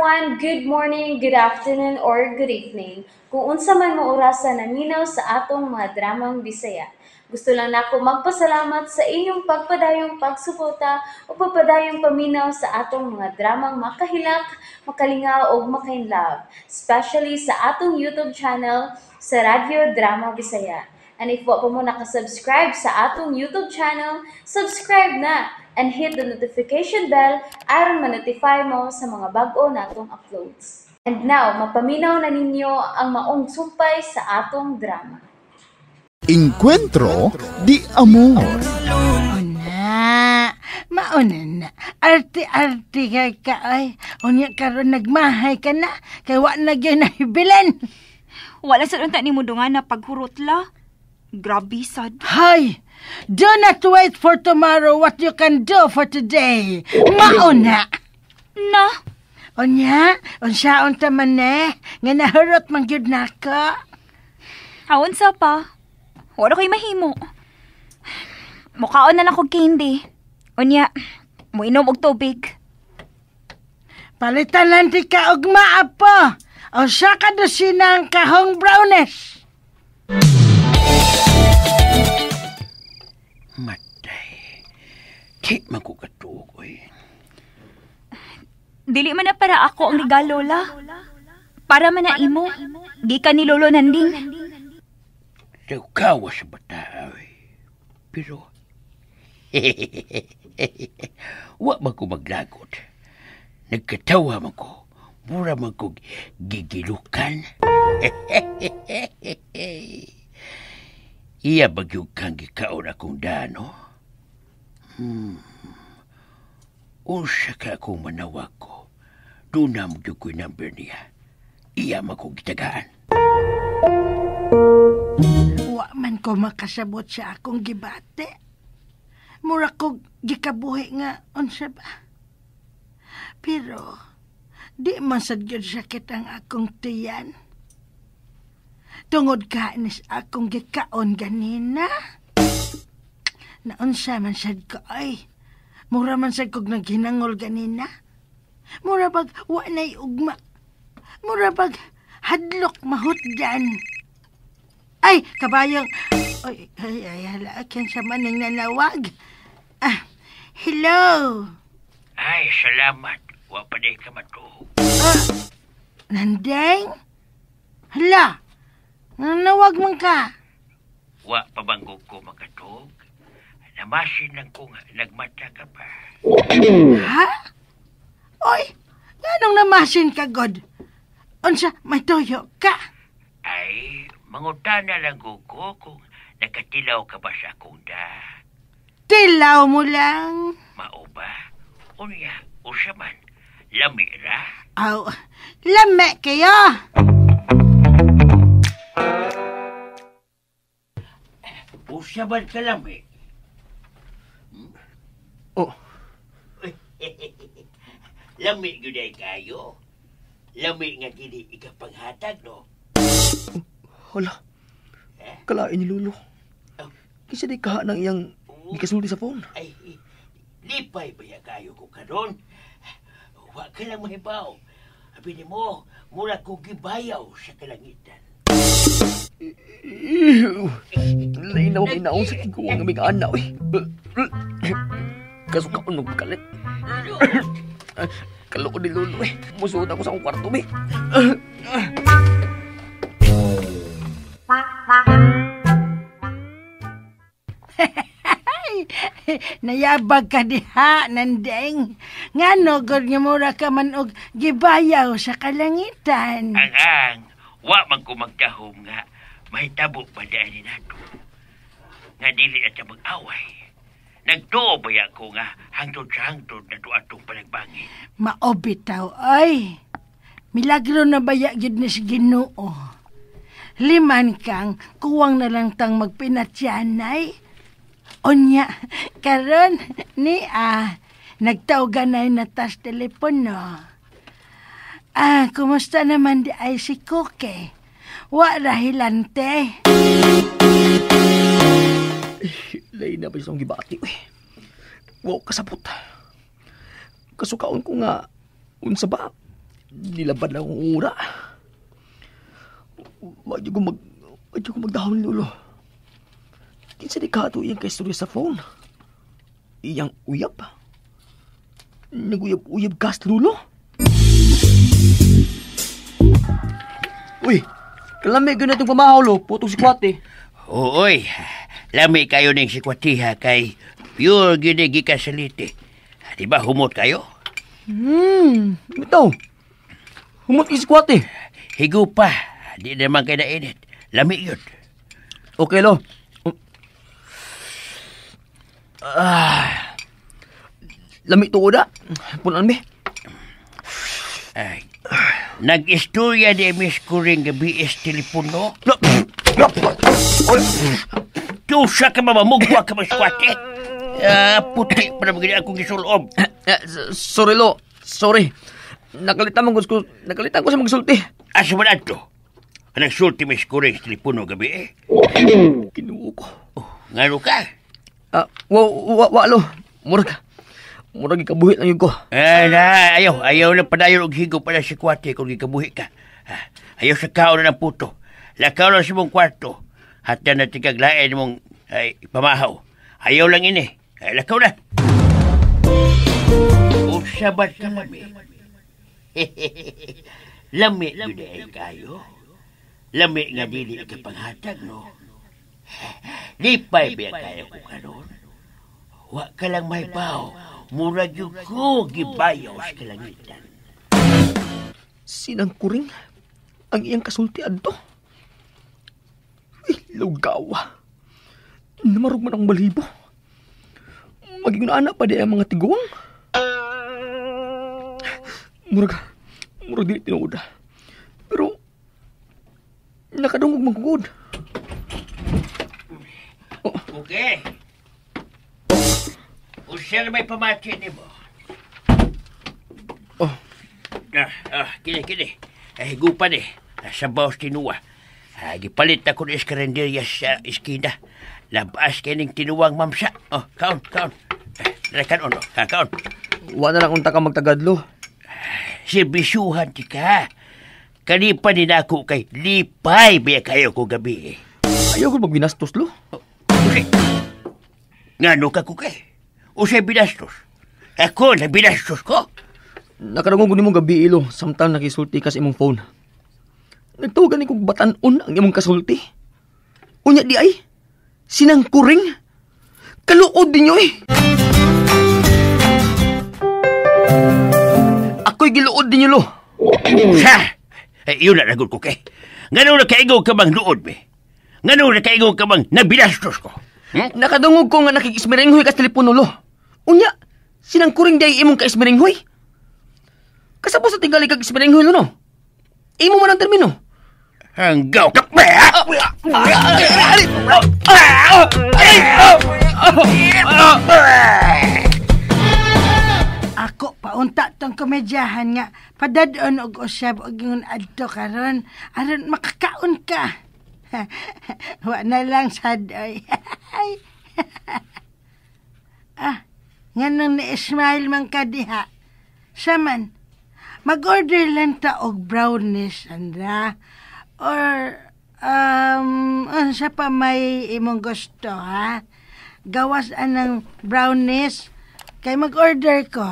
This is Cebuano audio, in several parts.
Everyone, good morning, good afternoon, or good evening. Kung unsa man mo orasa naminaw sa atong mga dramang Bisaya. Gusto lang nako magpasalamat sa inyong pagpadayong pagsuporta o pagpadayong paminaw sa atong mga dramang makahilak, makalingaw ug makainlove, especially sa atong YouTube channel sa Radyo Drama Bisaya. And if wa pa mo nakasubscribe sa atong YouTube channel, subscribe na and hit the notification bell aron ma-notify mo sa mga bag-o natong uploads. And now, mapaminaw na ninyo ang maong sumpay sa atong drama. Encuentro di Amor. Una, mauna na. Arte-arte kay ka ay. Unya karon nagmahay ka na. Kay wa na gyud nahibilan. Wala sa unta ni mo dungan na paghurot la. Grabe sad. Hay! Do not wait for tomorrow what you can do for today. Mauna! Na, Unya, unsaon ta man eh, nga nahurot man gyud nako. Aon sa pa. Wala ko'y mahimo. Mukaon na lang kog candy. Unya, muinom og tubig. Palitan lang ti ka og maapo. O sa ka dosina ang kahong brownies. Matay. Di man ko katuog, oy. Dili man na para ako ang regalo la. Para man na imo. Gikan ni Lolo Nanding. Tawkawa sa bata, oy. Pero, wa man ko maglagot. Nagkatawa man ko. Mura man ko gigilukan. Iya bagyog kang gikaon akong dano. Unsa ka akong manawag ko. Doon na mo ko'y number niya. Iya man kong gitagaan. Wa man ko makasabot sa akong gibate. Mura ko gikabuhi nga unsa ba. Pero di man sad gyud sakit ang akong tiyan. Tungod kainis akong gikaon ganina. Naunsa man sad ko ay. Mura man sad kog naghinangol ganina. Mura bag wa na'y ugma. Mura bag hadlok mahutdan. Ay, kabayong... Ay, ay, ay, hala, kinsa man ang nanawag. Ah, hello. Ay, salamat. Wa pa di ka matuog. Nandeng? Hala, nanawag man ka. Wa pa banggog ko makatuog. Namasin lang ko nga nagmata ka pa. Ha? Oy, nganong namasin ka, God? Unsa, may tuyo ka? Ay, mangutana lang ko kung nakatilaw ka ba sa akong da. Tilaw mo lang. Mao ba? Unya, usa man. Lami ra. Aw, lame kayo. Usa man ka lami. Oh. Lami gyud ay kayo. Lami nga dili ikapanghatag, no? Hala. Kalain ni Lolo. Kinsa di kaha ng iyang gikasulti sa phone? Ay, lipay ba ya kayo ko karon? Wa ka lang mahibaw. Abi ni mo, mura ko gibayaw sa kalangitan. Lain na akong inaong sa tiguang aming anak, eh. Kasukaon magkalit. Kaloko ni Lolo, eh. Musuot ako sa akong kwarto, eh. Nayabag ka diha, Nandeng. Ngano, God, nga mura ka man og gibayaw sa kalangitan. Ang, wa man ko magdahom nga mahitabo ba dahil ni nato. Nga dili at mag-away. Nagtuo ba ya ko nga hangtod sa hangtod na to atong panagbangin. Maobitaw, ay. Milagro na baya gyud ni si Ginoo. Liman kang kuwang na lang tang magpinatyanay. Unya, karon ni nagtawganay na tas telepono. Ah, kumusta naman di ay si Kuke? Wa rahilante. Lain na ba siyang gibati, uy. Wow, kasabot. Kasukaon ko nga, unsa ba? Nilabad lang akong ura. Wag ko magdahon, Lolo. Kinsa di ka ito iyang kaistorya sa phone? Iyang uyab? Naguyab-uyab kas, Lolo? Uy, kalami gano'n itong pamahaw, lo. Putong sikwate. Uy, lami kayo ng sikwatiha kay pure gini gikasalite. Di ba humot kayo? Bitaw. Humot yung sikwate. Higo pa. Di naman kayo nainit. Lami yun. Okay, lo. Lami to, oda. Punan, be. Ay. Nag-istorya ni Miss Kuring gabi is telepono. Tusa ka mamamugwa ka maskwate. Puti pa naman ganyan akong gisulob. Sorry, lo. Sorry. Nakalitan ko sa magsulti. Asa man ato? Nagsulti Miss Kuring sa telepono gabi eh. Kinuo ko. Oh, ngano ka? Wa, lo. Murag ikabuhit lang yun ko. Na, ayaw na padayon og higo pala si Kwate kung ikabuhi ka. Ayaw sa kaon na ng puto. Lakaw lang sa mong kwarto. Hatta na tigaglain mong pamahaw. Ayaw lang ini. Ay, lakaw na. Usabat ka mami. Lami yun ay kayo. Lami nga dili ka panghatag, no? Lipay ba kayo ko karon? Wa ka lang may baw. Murag yung ko gibayaw sa kalangitan. Sinang kuring ang iyang kasulti adto. Ay, lugawa. Namarog man ang balibo. Maging na anak pa di ang mga tiguang. Murag dili tinuod. Pero nakadungog magugod. Oh. Okay. Usa na may pamati ni mo. Oh. Kini. Higupan eh. Sa baos tinuwa. Gipalit ako ng iskarenderya sa iskina. Labas kining tinuwang mamsa. Oh, kaon. Kaon, kaon. Wa na lang unta ka magtagadlo. Serbisyuhan ti ka. Kanipa ni nako kay lipay biya kayo ko gabi. Ayaw ko magbinastos, lo. Okay. Ngano ka ko kay? Usay binastos. Ako, nabinastos ko. Nakarangog ni mong gabi, ilo, samtang nakisulti ka sa imong phone. Nagtawagan ni kong batanon ang imong kasulti. Unya di ay, sinang kuring. Kaluod ninyo eh. Ako'y giluod ninyo, lo. Sa! Eh, yun na nagod ko kay. Ngano nakaigaw ka bang luod, be? Ngano nakaigaw ka bang nabinastos ko? Nakadungog ko nga nakikismerenghoy ka sa telepono, lo. Unya, sinang kuring day imong kaismerenghoy? Kasabot sa tingali kag ismerenghoy, lo, no? Imo man ang termino. Hanggaw ka! Ako, paunta tong komedyahan nga. Padadon og usab og ingon adto karon. Aron makakaon ka. Wa na lang sad oy. Nganong ni-smile man ka diha. Saman, mag-order lang ta og brownies, Sandra. Or, unsa pa may imong gusto, ha? Gawas anang brownies, kay mag-order ko.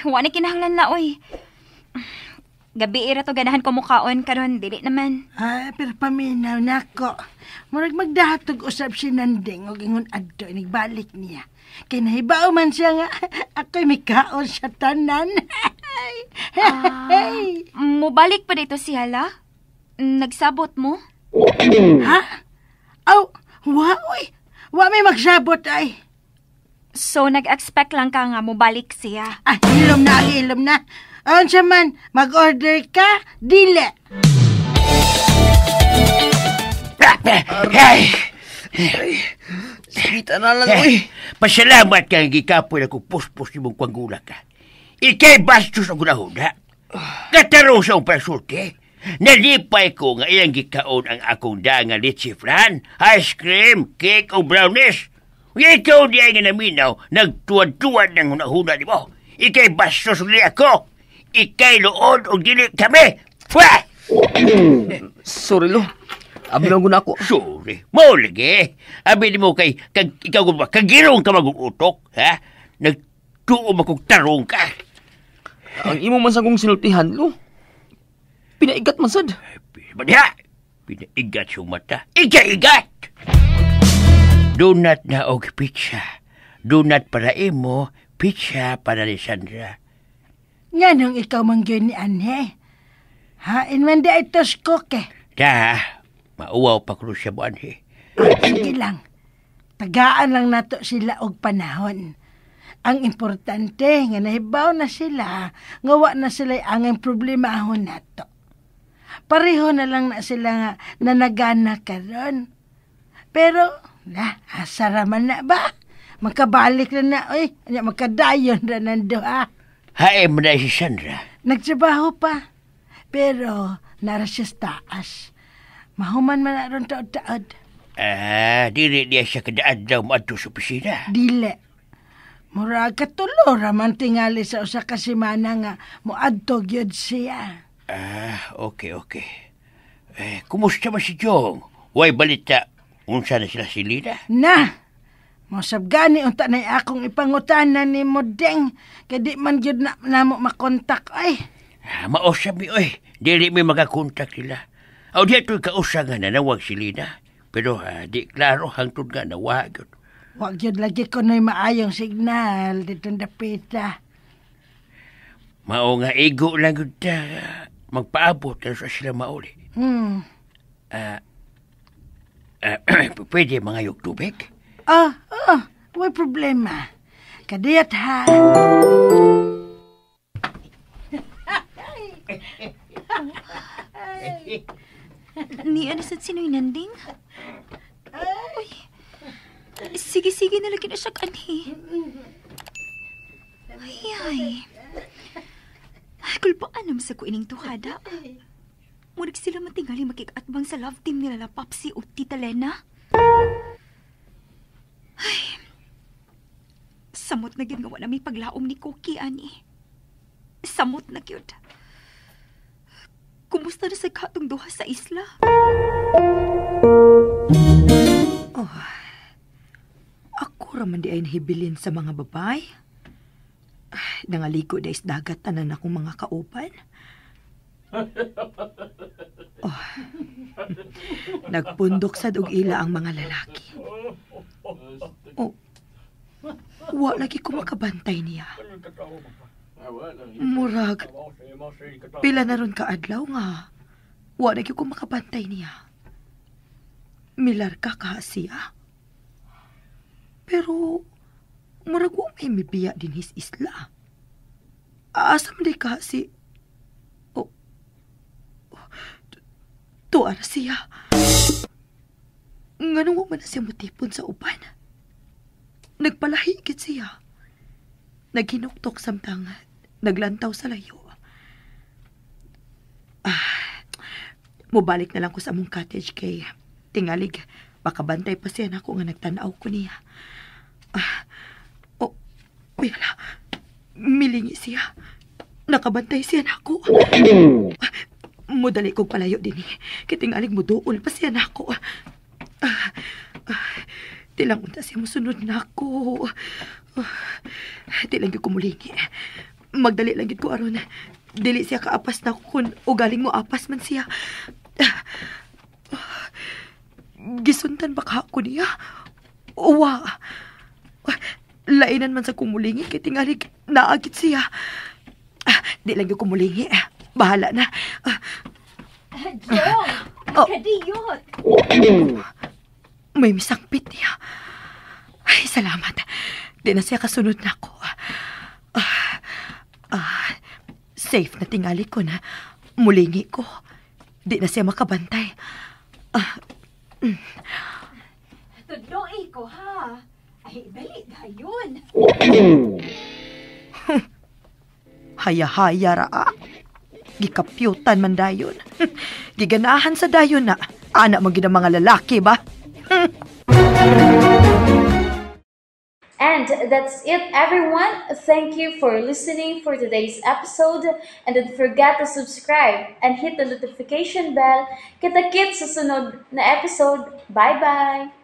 Wa na kinahanglan na, oy. Gabi ira to ganahan ko mukaon karon dili naman. Ay, pero paminaw nako. Murag magdahatog usab si Nanding og ingon adto inigbalik niya. Kay nahibao man siya nga ako'y mikaon sa tanan. Hey. Mubalik pa dito si Hala? Nagsabot mo? Ha? Aw, wa oy. Wa may magsabot ay. So nag-expect lang ka nga mubalik siya. Ah, hilom na, hilom na. Unsa man, mag-order ka, dili. Ay! Sakita na lang, uy. Pasalamat ka nga gikapoy na kung puspos ni mong kwangula ka. Ika'y bastos ang gunahon, ha? Katarong sa pasulti. Nalipay ko nga ilang gikaon ang akong dangan litsi flan, ice cream, cake o brownies. Ikaw di ay nga naminaw, nagtuwad-tuwad ng hunahuna ni mo. Ikay bastos ug dili ako. Ikay luod og dili kami. Fwa! Sorry, lo. Abi lang na ako. Sorry. Mao lagi. Abi nimo kay kag ikaw ba kagirong ka magugutok, ha? Nagtuo man kog tarong ka. Ang imo man sa kong sinultihan, lo. Pinaigat man sad. Ba diha? Pinaigat siyang mata. Iga-igat! Donut na og pizza. Donut para imo, pizza para ni Sandra. Nganong ikaw man gyud ni Anhe? Hain man di ay toskok eh. Ta, mauwaw pa ko siya mo, Anhe. Sige lang. Tagaan lang nato sila og panahon. Ang importante nga nahibaw na sila, nga wa na sila ang problemahon nato. Pareho na lang na sila nga nanagana karon. Pero, na, asa raman na ba? Makabalik na na, oy. Anya, makadayon na nando, ha? Hae mo na si Sandra. Nagtrabaho pa. Pero, nara siya sa taas. Mahuman man na ron taod-taod. Ah, dili niya siya kadaadlaw moadto sa opisina. Dili. Mura katulo raman tingali sa usa ka semana nga moadto gyud siya. Ah, okay, okay. Eh, kumusta ba si Jong? Way balita, unsa na sila si Lina? Na, mosab gani unta na akong ipangutana ni Modeng kay di man gyud na namo makontak ay. Ah, mausap mi oy, dili mi makakontak sila. Aw di ato'y kausa nga nanawag si Lina. Pero di klaro hangtod nga nawa gyud. Wa gyud lagi ko no'y maayong signal ditong dapita. Mao nga igo lang gyud ta magpaabot na sa sila mauli. Pwede mga yug tubig? Way problema. Kadiyat ha. Ni ano sa sinoy nanding? Uy. Sige, sige na lagi na siya kanhi. Ay, ay. Ay, kulpaan naman sa kuining tuhada. Murag sila matingali makikatbang sa love team nila la Popsy o Tita Lena. Ay, samot na gyud nga wala may paglaom ni Cookie, ani. Samot na gyud. Kumusta na sa katong duha sa isla? Oh, ako raman di ay nahibilin sa mga babay. Ay, nangaligo da is dagat tanan akong mga kauban. Oh, nagpundok sad og ila ang mga lalaki. Oh, wa lagi ko makabantay niya. Murag, pila na ron kaadlaw nga. Wa lagi ko makabantay niya. Milar ka ka siya. Pero, murag wa may mibiya din his isla. Asa man di ka si... Oh, oh, tuwa na siya. Nganong wa man na siya mutipon sa uban. Nagpalahigit siya. Naghinuktok samtang naglantaw sa layo. Ah, mubalik na lang ko sa among cottage kay tingalig. Makabantay pa siya nako nga nagtanaw ko niya. Ah, oh, uy, hala. Milingi siya. Nakabantay siya nako. Mudali kong palayo din eh. Kitingalig mo dool pa siya nako. Ah, ah, tilang unta siya musunod nako. Di lang gyud ko mulingi. Magdali lang gyud ko aron. Dili siya kaapas nako kung ugaling mo apas man siya. Gisuntan ba ka ako niya? Uwa. Lainan man sa kumulingi kay tingalig naagit siya. Di lang gyud ko mulingi. Bahala na. Jong! Oh. Kadiyot! May misangpit niya. Ay, salamat. Di na siya kasunod na ako. Safe na tingali ko na mulingi ko. Di na siya makabantay. Tudloy ko, ha? Ay, dali dayon. Haya-haya ra, ah. Gikapyutan man dayon. Giganahan sa dayon na. Ana man gid ang mga lalaki ba? And And that's it, everyone. Thank you for listening for today's episode. And don't forget to subscribe and hit the notification bell. Kita-kits sa sunod na episode. Bye-bye!